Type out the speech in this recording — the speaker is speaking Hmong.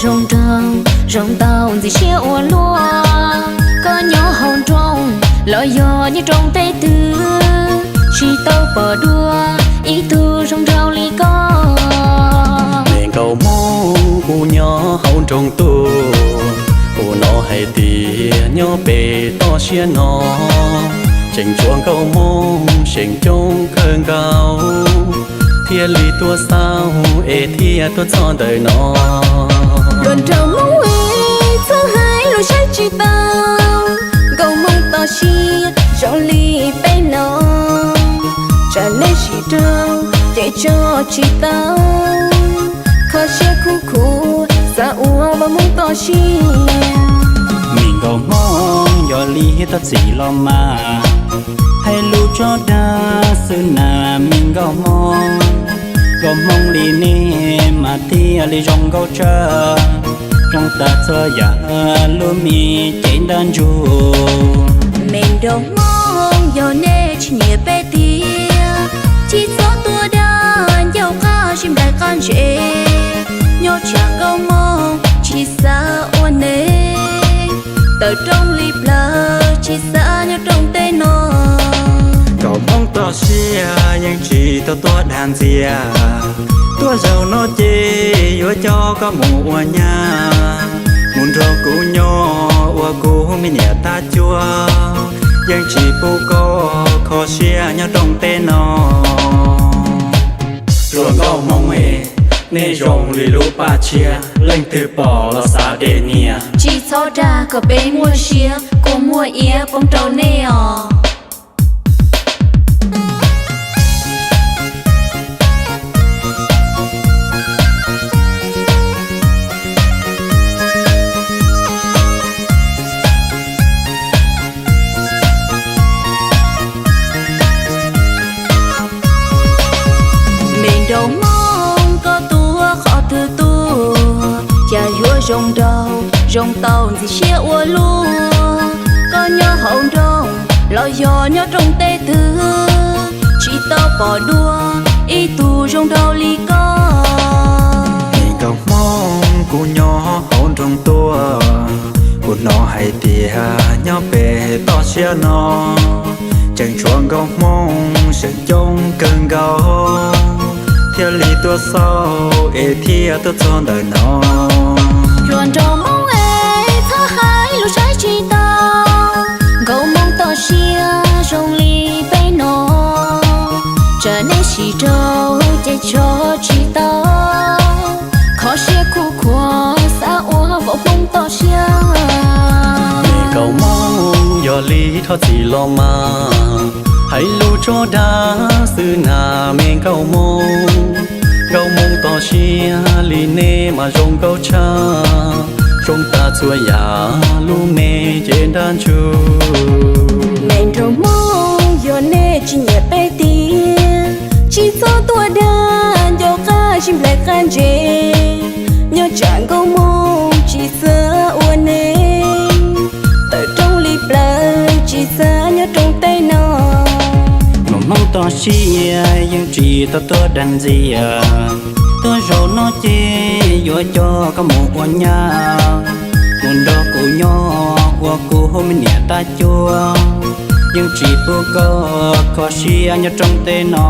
Zoo nraug zoo ntau ntxim siab ua luaj, koj nyob hauv nroog los yog nyob rooj teb twg, tsis tau pom dua ib tug zoo nraug li koj. Me nkauj hmoob kuv nyob hauv nroog tuaj, kuv hnov hais tias nyob pem toj siab no tseem tshuav nkauj hmoob seem coob kawg nkaus, thiaj li tuaj xauj es thiaj tuaj txog ntawm no. Hluas nraug hmoob es txhob hais lus saib tsis taus, nkauj hmoob toj siab zoo li peb no, tsam nej sib raug ces tso tsis tau, kho siab khuv khuv xav ua vauv hmoob toj siab. Me nkauj hmoob yog li tau txim los mas, hais lus tso dag xwb na me nkauj hmoob. Nkauj hmoob li nej mas thiaj li zoo nkauj tsawv, zoo tag txhua yam lub me cev ntab ntsug. Me nkauj hmoob yog nej tsis nyiam peb tiag, tsis txhob tuaj dag ncauj qab sib nplaim qab ntsev, nyob tsam nkauj hmoob tsis xav ua neeg, tawm rooj li plawv tsis xav nyob rooj teb no. Nkauj hmoob toj siab yeej tsis tau tuaj dag ntxias, tuaj zaum no ces yuav coj koj mus ua nyab, mus nrog kuv nyob ua kuv me niam tab cuab, yeej tsis pub koj kho siab nyob rooj teb no. Hluas nkauj hmoob es, nej zoo li lub paj tshiab, leej twg pom los xav de niam. Tsis txhob dag kom peb muaj siab, kua muag iab poob rau nej os. Me nkauj hmoob koj tuaj qhov twg tuaj, cas yuav zoo nraug zoo tau ntxim siab ua luaj, koj nyob hauv nroog los yog nyob rooj teb twg, tsis tau pom dua ib tug zoo nraug li koj. Me nkauj hmoob kuv nyob hauv nroog tuaj, kuv hnov hais tias nyob pem toj siab no tseem tshuav nkauj hmoob seem coob kawg nkaus, thiaj li tuaj xauj es thiaj tuaj txog ntawm no. Hluas nraug hmoob es txhob hais lus saib tsis taus, nkauj hmoob toj siab zoo li peb no, tsam nej sib raug ces tso tsis tau, kho siab khuv khuav xav ua vauv hmoob toj siab. Me nkauj hmoob yog li thov txim los mas, hais lus tso dag xwb na me nkauj hmoob. Nkauj hmoob toj siab li nej mas zoo nkauj tshaj, zoo tag txhua yam lub me cev ntab ntsug. Me nkauj hmoob yog nej tsis nyiam peb tiag, tsis txhob tuaj dag ncauj qab sib nplaim qab ntsev, nyob tsam nkauj hmoob tsis xav ua neeg, tawm rooj li plawv tsis xav nyob rooj teb no. Nkauj hmoob toj siab yeej tsis tau tuaj dag ntxias, tuaj zaum no ces yuav coj koj mus ua nyab, mus nrog kuv nyob ua kuv me niam tab cuab, yeej tsis pub koj kho siab nyob rooj teb no.